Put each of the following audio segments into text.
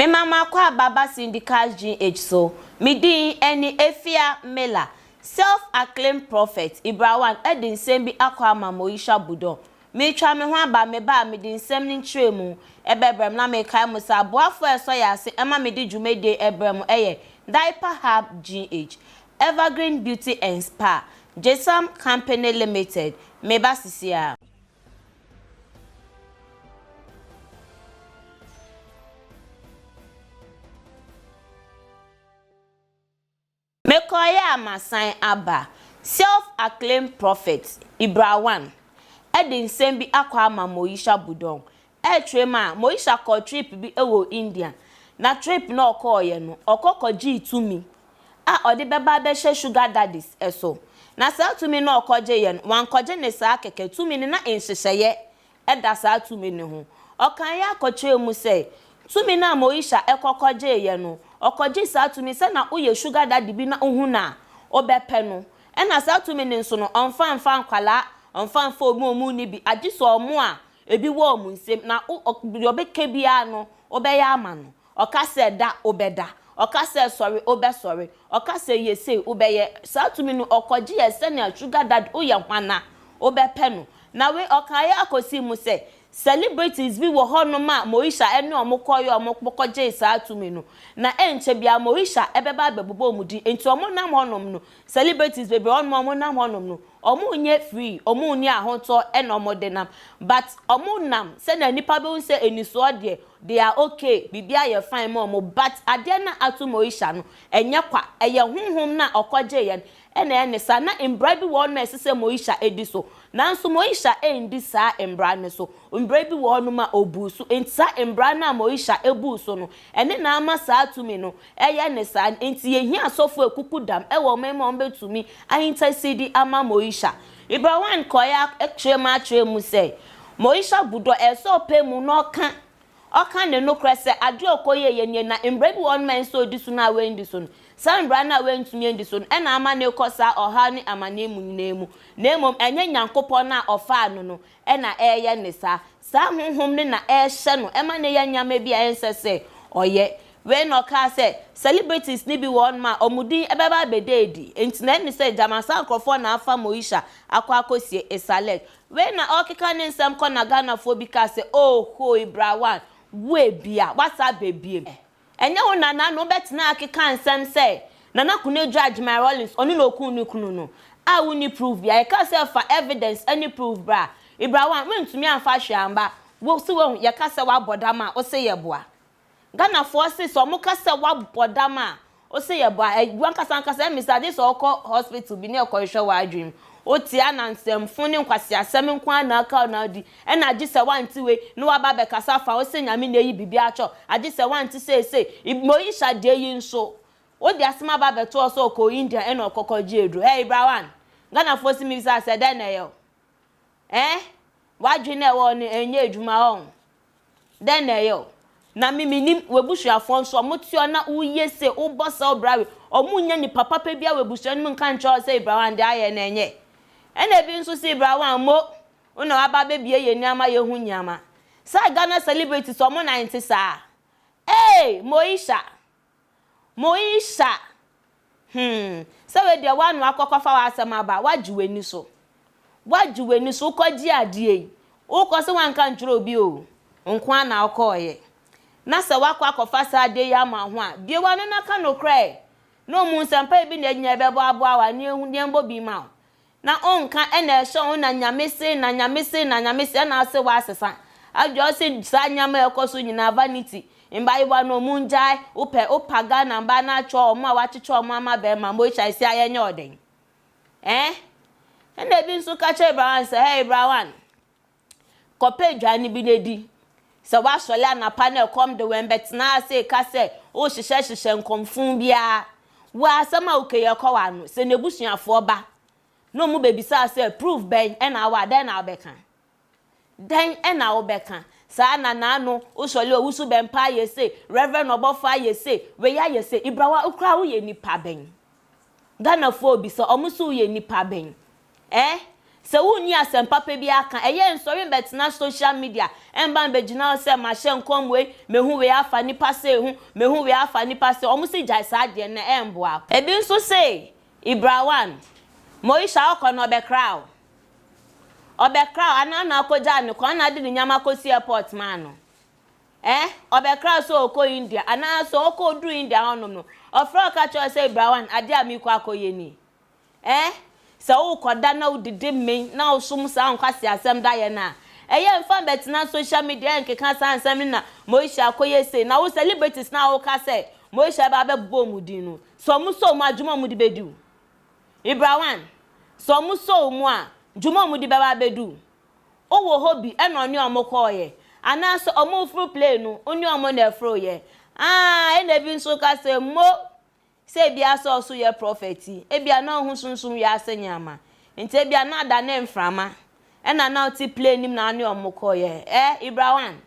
Mema mo akwaaba ba Cindy Cash GH so. Me din ne Afia Miller. Self-acclaimed prophet Ibrawan de nsɛm bi akɔ ama Moesha Budon. Meretwa me ho aba, meba a, mede nsɛm no nkyerɛmu bɛbrɛ mo na merekae mo sɛ aboafoɔ a ɛsɔ yɛn ase ma mede dwumadie yi brɛ mo yɛ Diaper Hub GH, Evergreen Beauty and Spa, Jesam Company Limited. Meba sisiaa. Mekɔeɛ a masan aba. Self-acclaimed prophet Ibrawan de nsɛm bi akɔ ama Moesha Budong. Ɛretwerɛ mu a, Moesha kɔɔ trip bi wɔ India. Na trip no a ɔkɔeɛ no, ɔkɔ kɔgyee tumi a ɔde bɛba abɛhyɛ sugar daddies so. Na saa tumi no a ɔkɔgyeeɛ no, wankɔgye no saa kɛkɛ, tumi no na nhyehyɛeɛ da saa tumi no ho. Ɔkaeɛ ara kɔkyerɛɛ mu sɛ, tumi no a Moesha kɔ kɔgyeeɛ no, ɔkɔgyee saa tumi sɛ na woyɛ sugar daddy bi na wohu no a, wobɛpɛ no. Ɛna saa tumi no nso no, ɔmfa mfa nkwadaa, ɔmfa mfa wɔn a wɔnni bi, agye sɛ wɔn a ebi wɔ wɔn nsam, na wo, deɛ ɔbɛka biara no, wobɛyɛ ama no. Ɔka sɛ da, wobɛda. Ɔka sɛ sɔre, wobɛsɔre. Ɔka sɛ yɛ sei, wobɛyɛ. Saa tumi no, ɔkɔgye yɛ sɛnea sugar daddy, woyɛ hwana, wobɛpɛ no. Na wei, ɔkaeɛ ara kɔsii mu sɛ, celebrities bi wɔ hɔnom a Moesha ne wɔn kɔeɛ a wɔkɔgyee saa tumi no. Na ɛnkyɛ biara Moesha bɛba abɛbobɔ wɔn din. Enti wɔnam hɔnom no, celebrities bebree wɔ hɔnom a wɔnam hɔnom no, Ɔmo nyɛ free, ɔmo nni ahotɔ ɛna ɔmo de nam but ɔmo nam sɛnea nnipa bɛhu sɛ anisoɔ deɛ they are okay, biribiara yɛ fine ma ɔmo but adeɛ no a ato Moesha no ɛnyɛ kwa, ɛyɛ honhom no a ɔkɔgyeeɛ no ɛna ɛyɛ ne saa. Na mbra bi wɔ hɔnom a ɛsɛ sɛ Moesha di so nanso Moesha ɛndi saa mbra no so, mbra bi wɔ hɔnom a ɔbuu so, nti saa mbra no a Moesha buu so no ɛne na ama saa tumi no Ɛyɛ ne saa nti yɛhia asɔfo akuku dam wɔ ɔman mu a wɔbɛtumi a intercede ama Moesha. Ibrahim kɔeɛ akyerɛ mu akyerɛ mu sɛ Moesha bu dɔ ɛsɛ sɛ ɔpɛ mu na ɔka ɔka ne nokorɛ sɛ adeɛ a ɔkɔyɛeɛ nie na mmara bi wɔ hɔnom a ɛnsɛ sɛ ɔdi so no a wandi so no saa mmara no a wantumi andi so no ɛna ama no rekɔ saa ɔhaw ne amaneɛ mu nyinaa mu na mmom ɛnyɛ Nyankopɔn no a ɔfaa no no na ɛreyɛ no saa. Saa honhom no na ɛrehyɛ no ma no yɛ nneɛma bi a ɛnsɛ sɛ ɔyɛ. Wei na ɔkaa sɛ, Celebrities no bi wɔ hɔnom a, wɔn din bɛba abɛda adi. Enti na ɛne sɛ gyama saa nkurɔfoɔ na afa Moesha akɔ akɔsie Esalek. Wei na ɔrekeka ne nsɛm kɔ na Ghanafoɔ bi kaa sɛ, Ohoo Ibrawan, wo ebia, woasan aba bio. Ɛnyɛ wo nana na wobɛtena akeka nsɛm sɛ Nana Konadu Agyemang Rawlings ɔno na okuu ne kunu no a wonni proof biara. Yɛkaa sɛ fa evidence ne proof bra. Ibrawan woantumi amfa hwee amba. Wo se woahu yɛka sɛ woabɔ dam a wose yɛboa. Ghanafoɔ se sɛ wɔka sɛ woabɔ dam a Ose yɛ bɔ a, wankasa ankasa ɛme sɛ agye sɛ ɔkɔ hospital bi ne ɛkɔ hwehwɛ w'adwene mu. Wote a na nsɛmfo ne nkwaseasɛm nko ara na aka wo na wodi. Ɛna agye sɛ wante wei na waba abɛkasa afa wo sɛ Nyame na ayi biribi akyɛ wo. Agye sɛ wante seesei. Moesha deɛ yi nso, wode asɛm aba abɛto hɔ sɛ ɔkɔɔ India ɛna ɔkɔ kɔgye aduro. Hey bra one, Ghanafoɔ se mebisa sɛ dɛn na ɛyɛ wo? Eh? W'adwene a ɛwɔ hɔ no ɛnyɛ adwuma ɔn? Dɛn na ɛyɛ o? Na me mennim, w'abusuafoɔ nso, wɔte hɔ na woyɛ sei, wobɔ saa ɔbra wei, wɔnnya nipa papa biara wɔ abusua no mu nka nkyerɛ wo sɛ Ibrahim deɛ ayɛ no ɛnyɛ. Ɛna ebi nso se Ibrahim mo, wo na waba abɛbue yɛn ani ama yɛahu nneɛma. Saa Ghana celebrities wɔn nan nte saa? Ee! Moesha! Moesha! Hmm, sɛ wei deɛ woano akɔ kɔfa w'asɛm aba, woagye w'ani so. Woagye w'ani so, wokɔgye adeɛ yi, wokɔ sɛ woanka nkyerɛ obi o, wo nko ara na wokɔeɛ. Na sɛ woakɔ akɔfa saa adeɛ yi ama wo ho a, bue w'ano na ka nokorɛ. Na ɔmu nsɛmpa bi na ɛgyina ɛbɛbɔ aboa wo a, ne ɛhu, ne ɛmbɔ bi ma wo. Na ɔnka ɛna ɛhyɛ wo na Nyame se na Nyame se na Nyame se ɛna ase w'asesa adwa ɔse saa nneɛma a ɛkɔ so nyinaa vanity mbayewa no ɔmo ngyae wopɛ wopa Ghana mbaa no atwɔ ɔmo a wakyekyɛ ɔmo ama bɛɛma moisha esi ayɛ nyɛ ɔdɛn eh ɛna ebi nso ka kyerɛ Ibrawan sɛ hey Ibrawan Kɔpɛ aduane bi na di. Sɛ woasɔre anapa na ɛkɔm de wo a, ɛmbɛtena ase reka sɛ worehyehyɛhyehyɛ nkɔmfo biara. Wo ara, asɛm a woka yi, ɛkɔ w'ano. Sɛ n'abusuafoɔ ba na wɔbɛbisa wo sɛ, proof bɛn na wowɔ a, dɛn na wobɛka? Dɛn na wobɛka? Saa na n'ano, wosɔre a, owusu bɛmpa ayɛ sei, Reverend ɔbɔfoɔ ayɛ sei, wei ayɛ sei. Ibrawa, wo koraa woyɛ nipa bɛn? Ghanafoɔ rebisa, wɔn se woyɛ nipa bɛn? Eh? Sɛ wonni asɛm papa bi aka, ɛyɛ nsɔre mbɛtena social media ɛmba mbɛgyina hɔ sɛ mahyɛ nkɔm wei, mehu wei afa nipa sei ho, mehu wei afa nipa sei. Ɔmo se gyae saa adeɛ no, ɛmboa. Ebi nso se Ibra One, Moesha ɔkɔ no ɔbɛkra wo. Ɔbɛkra wo anaa na akɔgyaa ne kwan na ade ne nneɛma akɔsi airport maa no. Eh, ɔbɛkra wo sɛ ɔkɔ India anaa sɛ ɔkɔ oduru India hɔnom no, ɔfrɛ wo ka kyerɛ wo sɛ Ibra One, adeɛ a meekɔ akɔyɛ nie. Eh, sɛ wokɔda na wodidi mmen na wosom saa nkwaseasɛm daeɛ no a, ɛyɛ mfa mbɛtena social media ɛnkeka saa nsɛm no na Moesha akɔyɛ sei. Na wo celebrities na woka sɛ Moesha ba bɛbobɔ ɔmo din no, sɛ ɔmo sɔ ɔmo a, dwuma ɔmo de bɛdi wo. Ibra One, sɛ ɔmo sɔ ɔmo a, dwuma ɔmo de bɛba abɛdi wo. Wowɔ hɔ bi ɛna ɔne ɔmo kɔɔyɛ anaasɛ ɔmo foro plane no, ɔne ɔmo na ɛforo yɛ? Ah, ɛna ebi nso ka sɛ mo sɛ ebia sɛ ɔso yɛ prophet yi, ebia na ɔho sunsun wiase nneɛma nti ebia na ada ne mframa ɛna na ɔte plane nim na ɔne ɔmo kɔɔyɛ. Ɛ Ibra One,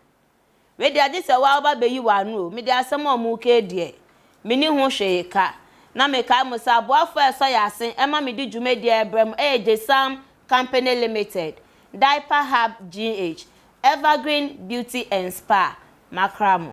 wei deɛ agye sɛ waa ɔba bɛyi w'ano o. Mede asɛm a ɔmo ka deɛ, meni ho hwee ka. Na mekae mo sɛ aboafo a ɛsɔ yɛ ase ɛma mede dwumadie a ɛbrɛ mu ɛyɛ Jesam Company Limited, Diaper Hub GH, Evergreen Beauty and Spa. Makra mo.